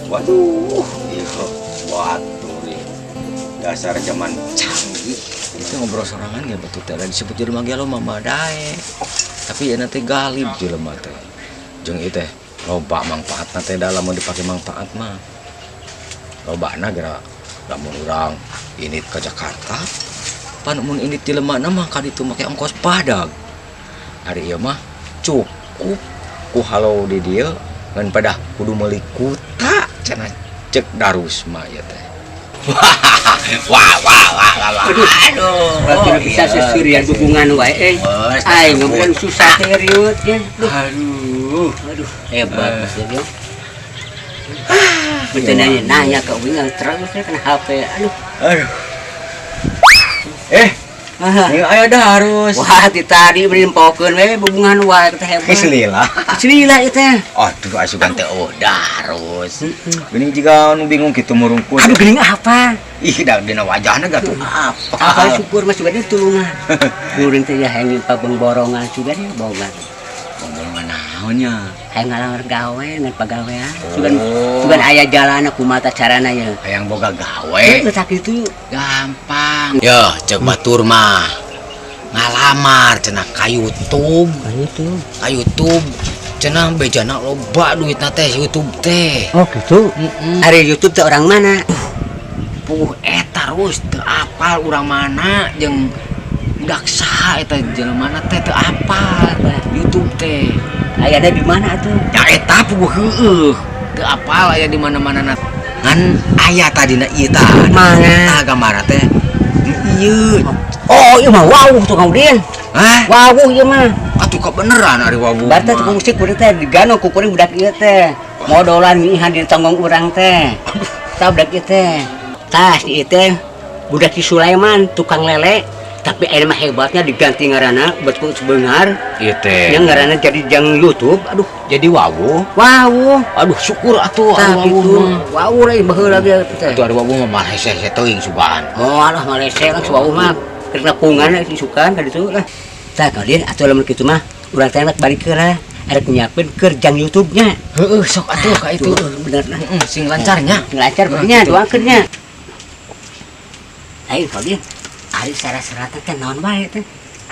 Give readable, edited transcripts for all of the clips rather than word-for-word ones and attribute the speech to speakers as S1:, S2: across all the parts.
S1: Waduh, iya, waduh nih. Dasar zaman canggih.
S2: Itu ngobrol sorangan ya betul teh disebut jelema ge lo mah dae. Tapi ya nanti galib jelema teh. Jeung ieu teh loba mangfaatna teh da lamun dipake mangfaat mah. Lobana geura lamun urang ini ke Jakarta, pan mun ini jelemana mah ka ditu make ongkos padag. Ari ieu mah cukup ku halo di dieu ngan padah kudu meuli kuta cenah cek Darusma ieu teh. Wah wah wah wah wah.
S3: Aduh.
S2: Aduh.
S3: Berarti bisa sesurian hubungan wae eh.
S2: Wes,
S3: Aing ngobrol susah teh riut ya. Aduh,
S2: Aduh.
S3: aduh hebat Mas ya. Betul nanya nanya ke uing terus ya kena HP. Aduh.
S2: Aduh. Eh,
S3: Ah.
S2: ini aya Darus.
S3: Wah, ti tadi beri empokeun we hubungan wae teh hebat.
S2: Geus lila.
S3: Lila ieu teh.
S2: Aduh, asupan teh oh Darus. Geuning jiga nu bingung kitu murungkut.
S3: Aduh geuning apa?
S2: Ih, da dina wajahna gatuh apa?
S3: Apa syukur Mas juga ditulungan. Kuring teh ya hayang pabengborongan juga dia boga.
S2: Ngomong naonnya?
S3: Hayang ngalamar gawe ngan pagawean. Sugan
S2: Oh.
S3: sugan aya jalana kumaha carana ya.
S2: Hayang boga gawe.
S3: Heuh tak kitu.
S2: Gampang. Yo, cek batur mah. Ngalamar cenah ka YouTube,
S3: Gitu.
S2: ka YouTube. Cenah bejana loba duitna teh YouTube teh.
S3: Oh gitu.
S2: Heeh.
S3: Ari YouTube teh orang mana?
S2: Puh eta terus teu apal urang mana jeung budak saha eta jelema teh teu apal YouTube teh.
S3: Ayana di mana atuh?
S2: Ya eta puguh heueuh. Teu apal aya di mana-mana na. Ngan aya tadina ieu tah.
S3: Mana?
S2: Tah gambarna teh. Ieu.
S3: Oh, ieu mah wawuh tukang udin.
S2: Hah?
S3: Wawuh ieu mah.
S2: Atuh kebeneran ari wawuh.
S3: Barta
S2: mah.
S3: tukang musik kuring teh digano ku kuring budak ieu teh. Modolan ngihan di tonggong urang teh. Tah budak ieu teh. Tah si ieu teh budak si Sulaiman tukang lele. Tapi ayeuna mah hebatnya diganti ngaranna betul sebengar.
S2: Ieu teh.
S3: Yang ngaranna jadi jang YouTube. Aduh,
S2: Jadi wawuh.
S3: wawuh.
S2: Aduh syukur atuh
S3: Tah
S2: ari wawuh
S3: gitu.
S2: mah.
S3: Wawuh lah baheula ge teh.
S2: Atuh ari wawuh mah mah hese-hese teuing sugan.
S3: Oh, alah Malaysia kan wawuh mah keur nepungan isukan ka ditu lah. Tah kalian atuh lamun kitu mah urang teh rek balik heula arek nyiapkeun keur jang YouTube-nya.
S2: Heueuh sok atuh ka itu.
S3: Bener lah.
S2: Heeh, sing lancarnya.
S3: Sing lancar berarti doakeun nya. Ayo kalian ari syarat-syaratna teh naon wae teh?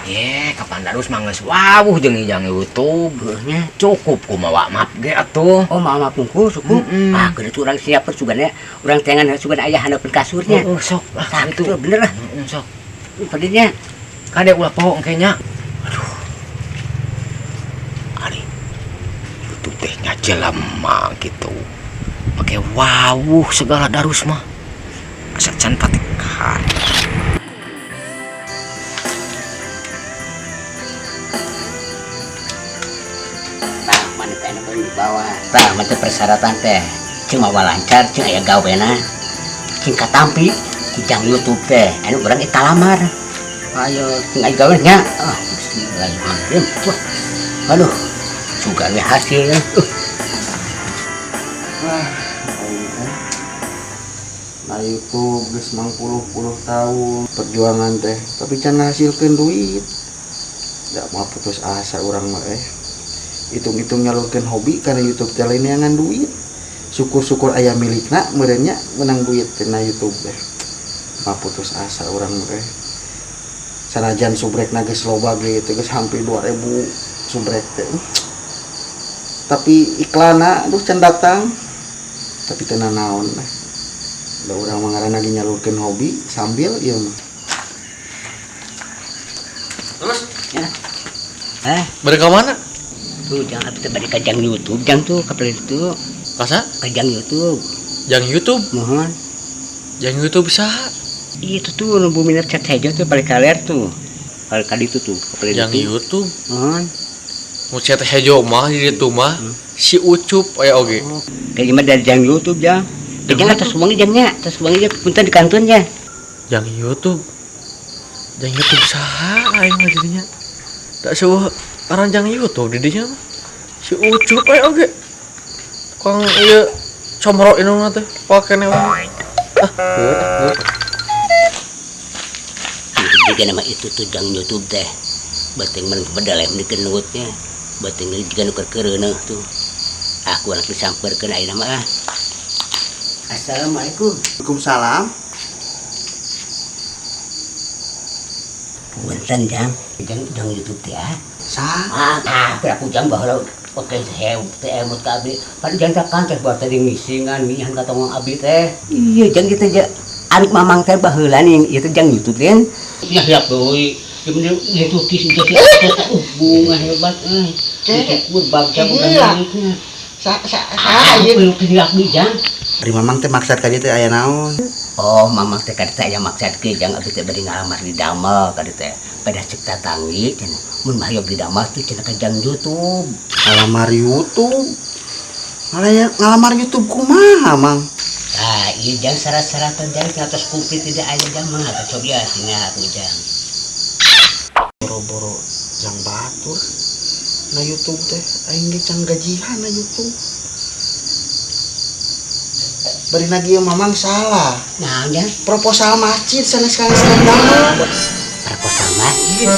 S2: Ye, kapan Darus mah geus wawuh jeung jang YouTube.
S3: Heueuh nya.
S2: Cukup kumaha map ge atuh.
S3: Oh, mama pungkul suku.
S2: Mm-mm.
S3: Ah, geus urang siapkeun sugana urang tengan sugan aya handapeun kasurnya.
S2: Heeh, sok lah
S3: Tah
S2: itu.
S3: kitu bener lah.
S2: Heeh, sok.
S3: Padinya
S2: Kade ulah poho engke nya. Aduh. Ari YouTube teh nya jelema gitu. Pake wawuh segala Darus mah. Asa can patekan.
S3: Tah, mana teh anu di bawah. Tah, mana teh persyaratan teh. Cing mawa lancar, cing aya gawena. Cing katampi, jang YouTube teh. Anu urang eta lamar. Ayo, cing aya gawe nya. Ah, bismillahirrahmanirrahim. Wah. Aduh, sugan we hasilnya.
S4: Wah, aing teh. Na YouTube geus mangpuluh-puluh tahun perjuangan teh, tapi can ngahasilkeun duit. Da moal putus asa urang mah eh. Hitung-hitung nyalurkeun hobi kana YouTube teh lain neangan duit. Syukur-syukur aya milikna meureun nya meunang duit tina YouTube teh. Moal putus asa urang mah eh. Sanajan subrekna geus loba ge teh geus hampir 2000 subrek teh. Tapi iklanna aduh can datang. Tapi teu nanaon eh. Da urang mah ngaranna ge nyalurkeun hobi sambil ieu mah.
S5: Terus?
S3: Ya. Eh,
S5: Balik ke mana?
S3: Tuh jangan kita balik ke jang YouTube, jang tuh ke itu.
S5: Kasa?
S3: Ke jang YouTube.
S5: Jang YouTube,
S3: Mohon.
S5: Jang YouTube saha?
S3: Itu tuh nu bumi cat hejo tuh paling kaler tuh. Paling kali itu tuh, paling
S5: Jang
S3: itu.
S5: YouTube.
S3: Mohon.
S5: Mau cat hejo mah di ditu mah si Ucup aya oge.
S3: Kayak gimana dari jang YouTube jang?
S5: Jang
S3: Jang atas wangi jangnya, atas wangi jang punten di kantunnya.
S5: Jang YouTube. Jang YouTube saha aing mah jadinya. Da seueuh aran jang YouTube di dinya mah. Si Ucup aya oge. Tukang ieu comro indungna teh pake wae. Ah, heuh, heuh.
S3: Jika nama itu tuh jang YouTube teh. Bateng men bedaleh meni gendutnya. Bateng juga nu keur keureuneuh tuh. Aku anak disamperkeun ayeuna mah ah. Assalamualaikum.
S4: Waalaikumsalam.
S3: Punten jang, jang jang YouTube teh ah.
S4: Sa
S3: Ah, ah, aku jang baheula oke hew teh emut ka abdi. Pan jang teh kantos buat tadi ngisingan ngihan ka tongong abdi teh. Iya jang kita ja anu mamang teh baheula nih ieu teh jang YouTube teh. Ya siap deui. Ieu itu kis itu bunga hebat euy. Syukur bagja bukan
S4: Iya.
S3: miliknya.
S4: Sa sa
S3: Ah,
S4: sa ieu.
S3: ieu abdi jang.
S4: Ari mamang teh maksad ka dieu teh aya naon?
S3: Oh, mamang teh kaditu aya maksad ke jang abdi teh bade ngalamar di damel kaditu teh. Pada cek tatanggi cenah. Mun mah di damel tuh cenah ka jang YouTube.
S4: Ngalamar YouTube. Malah ya ngalamar YouTube kumaha, Mang?
S3: Ah, iya jang syarat-syarat jang atas komplit tidak aya jang mah atuh coba ya tinggal atuh jang.
S4: Boro-boro jang batur. Na YouTube teh aing ge can gajihan na YouTube. Bari lagi mamang salah.
S3: Nah, jang
S4: Proposal masjid sanes kali skandal.
S3: proposal masjid.